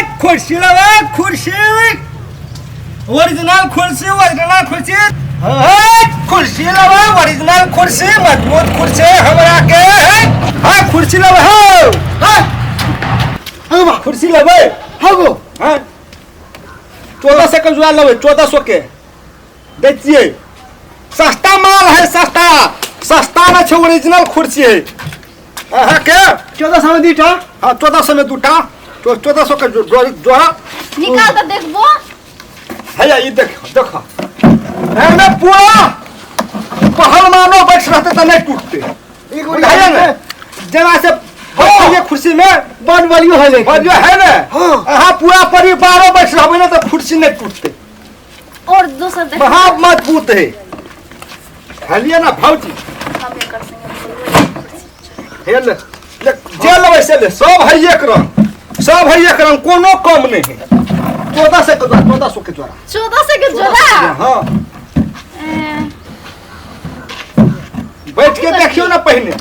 कुर्सी लेबै कुर्सी, ओरिजिनल कुर्सी, ओरिजिनल कुर्सी। हे, कुर्सी लेबै, ओरिजिनल कुर्सी, मजबूत कुर्सी हमरा के। हाँ, कुर्सी लेबै हो। हाँ, हाँ बा। कुर्सी लेबै। हाँ गो। हाँ, 1400 के जुआ लेबै, 1400 के दै छियै। सस्ता माल है, सस्ता, सस्ता में छै, ओरिजिनल कुर्सी है अहाँके। 1400 में दूटा? हाँ, 1400 में दूटा। 1400 के जोड़ा। निकाल तऽ देखबो। हैया, ई देख, देख, एहिमे पूरा पहलवानो बैठ रहते तऽ नहि टूटते। एक बुझाइए ने, जेना से बैठिए कुर्सी में। बन बलियो है लेकिन। बलियो है ने? हाँ। अहाँ पूरा परिवारो बैठ रहबै ने तऽ कुर्सी नहि टूटते। और दोसर देख। महा मजबूत है, खालिए ना भौजी। हम एकर संगे बोलबै। हे ले ले, जे लेबै से ले, सब है एक रंग, सब है एक रंग, कोनो कम नहीं है। 1400 के जोड़ा, 1400 के जोड़ा। 1400 के जोड़ा? हाँ। ए, बैठ के देखियौ ने पहिने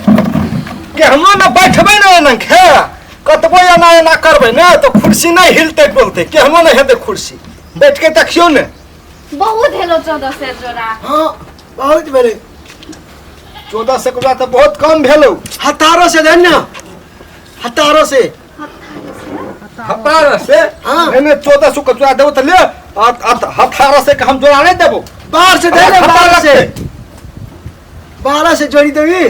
के हमरो ने बैठबै ने एना खे, कतबो एना एना करबै ने तऽ कुर्सी नहि हिलतै डोलतै, केहनो नहि हेतै कुर्सी। बैठ के देखियौ ने। बहुत हेलो 1400 जोड़ा। हाँ, बहुत भेलै। 1400 के जोड़ा तऽ बहुत कम भेलौ। हतारो से दे ना, हतारो से। हतार से? हाँ। नहीं नहीं, 1400 के जोड़ा देबो तऽ ले, हतार से के हम जोड़ा नहि देबो। बाहर से दे ने। हतार 12 से। लगतै। 12 से जोड़ी देबी?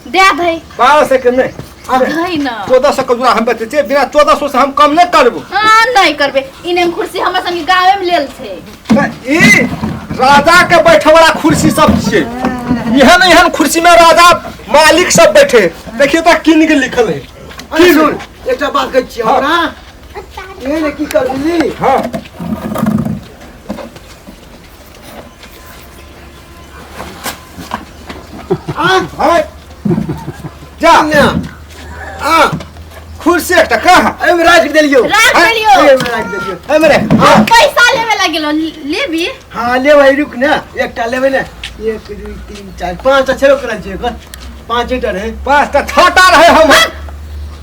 दे धै। 1200 के नहि। धै न। 1400 के जोड़ा हम बेचै छियै, बिना 1400 से हम कम नहि करबो। हाँ, नहीं करबे। इने कुर्सी हमरा संगे गावे में लेल छै। तऽ ई राजा के बैठे वाला कुर्सी सब छियै। एहन एहन कुर्सी में राजा मालिक सब बैठे। देखिए तऽ किन के लिखल है। अरे सुन, एकटा बात कहै छियै। हमरा एहन की कर बुझली? हाँ। आ। हाँ, जा। ना आ। कुर्सी एकटा कहाँ? एहिमे राखि देलियौ। राख देलियो। एहिमे राखि देलियौ। एहिमे रे। हम पैसा लेवे लागेलो, लेबी? हाँ, लेबै, रुक ने, एकटा लेबै ने। एक, दू, तीन, चारि, पाँच छेबे करै छै एकर, पाँचेटा रहै। पाँचटा, छटा रहे हम।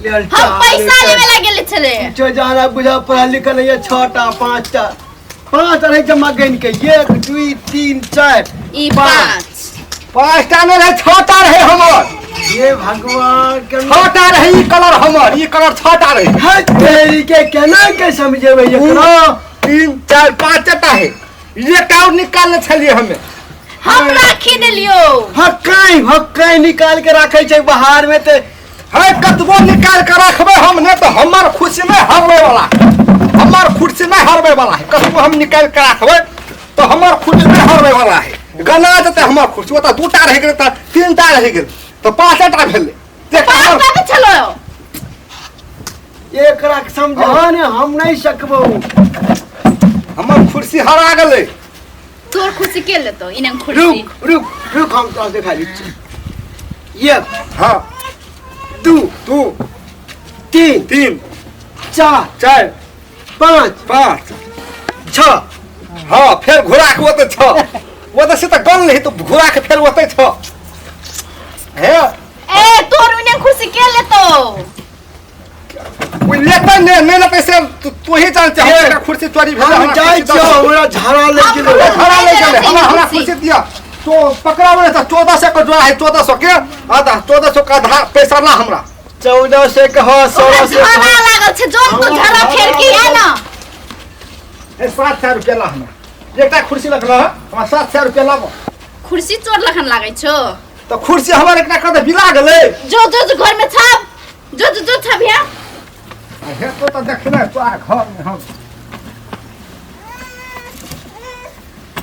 लेल। हम चारि, पैसा लेवे लागेले छले। जो जाना बुझा, पढ़ल लिखल नहीं है। छटा, पाँचटा, पाँच रहे जमा गिन के, एक, दू, तीन, चारि, ई पाँच। पाँच। पाँचटा नहि रहे, छटा रहे हमर। ये भगवान के। छटा रहे ई कलर हमर, ई कलर छटा रहे। है तेरी के, केना के समझेबै एकरा? तीन, चारि, पाँचटा है, एकटा और निकालने छलियै हमे। हम राखी देलियो। हक्काई हक्काई निकाल के राखै छै बाहर में ते। है, कतबो निकाल के रखबै हम ने तऽ हमर खुशी नहि हरबै वाला, हमर खुशी नहि हरबै वाला है। कतबो हम निकाल के रखबै तऽ हमर खुशी नहि हरबै वाला है, गना जेतै हमर खुशी। ओतऽ दूटा रहि गेलै तऽ तीनटा रहि गेल तऽ पाँचटा भेलै। एकटा हमर- पाँचटा के छलो। एकरा समझा ने, हम नहीं सकबो। हमर खुर्सी हरा गेलै। तोर खुशी के लेतो इने खुशी? रुक रुक रुक, हम तोरा देखा दै छी। एक, हाँ, दू, दू, तीन, तीन, चार, चारि, पाँच, पाँच, छः। हाँ, फेर घुरा के ओतै छह, ओतै से तऽ गन नहीं तऽ घुरा के फेर ओतै छह हे। ए, तोर इने खुशी के लेतो? ओ लेतै ने नहि लेतै से तू ही जानते। हे, हमरा कुर्सी चोरी भेल। हम हमरा जाइ कुर्सी दऽ छियौ, दो। हमरा झाड़ा लागि गेलौ। झड़ा ले गेलै। हमरा हमरा कुर्सी। कुर्सी दिया तो पकड़ा तो 1400 के जोड़ा है, 1400 के आधा, 1400 के आधा पैसा ला हमरा। 1400 के हो, 1600 के झड़ा हो। लागल छै, जोन तो झड़ा फेर के आ ना। ए, 700 रुपया ला हमरा, एकटा कुर्सी लगल है हमरा, 700 रुपया लाबो। कुर्सी चोर लखन लागै छौ। तऽ कुर्सी हमर एकटा कतऽ बिला गेलै। जो जो जो, घर में छाप, जो जो जो, छापिया। हे, तो तऽ देखने तोरा घर में हम।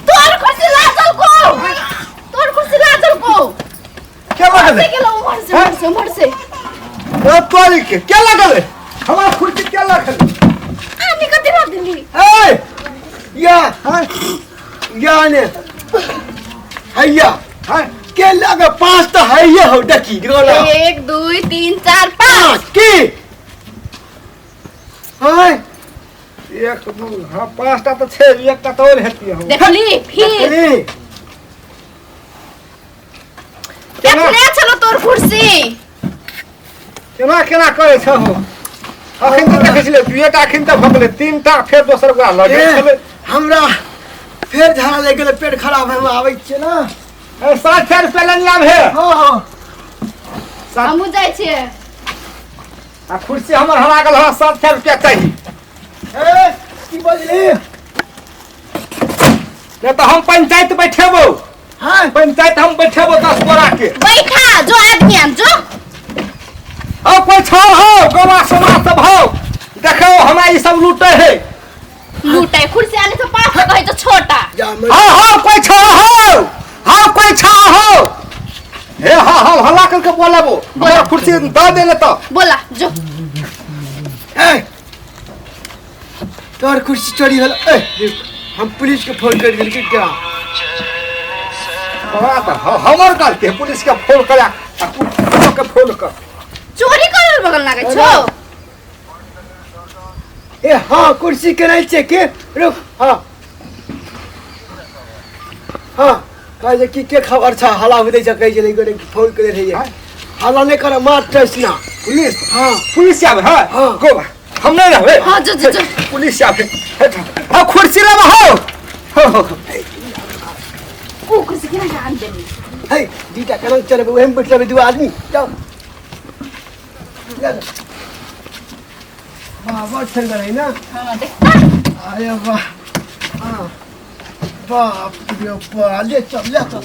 तोर कुर्सी लाजल को, तोर कुर्सी लाजल को। के लगल? से गेलो उम्हर से, उम्हर से, उम्हर से। ओ तोरी के लगल हमर कुर्सी के लगल? आनी कति रख दिली। ए या। हाँ। या ने हैया। हाँ। के लगे? पाँच तो है ये हो, देखी गोला। एक, दू, तीन, चार, पाँच। पाँच की हाय। एक, दू, हाँ, पाँचटा तऽ छै, एकटा तऽ और हेती हम। देखली फिर? ए, देखले छलो तोर कुर्सी। केना केना करै छहो? अखन तऽ देखै छलियै दुएटा, अखन तऽ भऽ गेलै तीनटा, फेर दोसर गोरा लऽ गेल ए, छलै। हमरा फेर झाड़ा लागि गेलै, पेट खराब है, हम आबै छियै ने। ए, 700 रुपया लेने आब हे। हँ हँ। हमहूँ जाइ छियै। आ कुर्सी हमर हरा गेल, हमरा 700 रुपया चाही। ए, की बजली? नहीं तऽ हम पंचायत बैठेबो। हाँ। पंचायत हम बैठेबो 10 गोरा के। बैठा जो आदमी आन जो। हो कोई छौ हो गोवा समाज सब हो, देखो हमरा ई सब लूटे है। लूटे कुर्सी आने से पाँच सौ कहे तो छोटा। जा मैं। हो हो कोई छौ हो, हो कोई छौ हो। हे हाँ हम हल्ला करके बोलेबो, हमरा कुर्सी दऽ दे ले तो। बोला जो। ए, तोहर कुर्सी चोरी भेल। ए, रुक, हम पुलिस के फोन कर देलकै क्या? तोरा तऽ हमर गलती है, पुलिस के फोन करा आ कुत्तो के फोन कर। चोरी करल बगल लागै छौ। ए हाँ, कुर्सी के नहीं छे के? रुक, हाँ हाँ, कहै छै कि के खबर छ, हल्ला हुदै छ, कहै छै गोटे फोन करे रहियै। हल्ला नहि कर, मार टसना। पुलिस? हाँ। पुलिस आवे? हाँ। हाँ। गो हम नहीं रहबे। हाँ जो जो जो। पुलिस आवे। हाँ कुर्सी लेबा हो। हो, हो, हो। ओ कुर्सी केना आन देली? है दुईटा केना चलेबै, ओहिमे बैठ रहबै दू आदमी। जाउ जा। वाह, बड़ सुंदर है ना? हाँ देखता। अरे वाह, हाँ, बाप रे बाप, ले चल ले चल।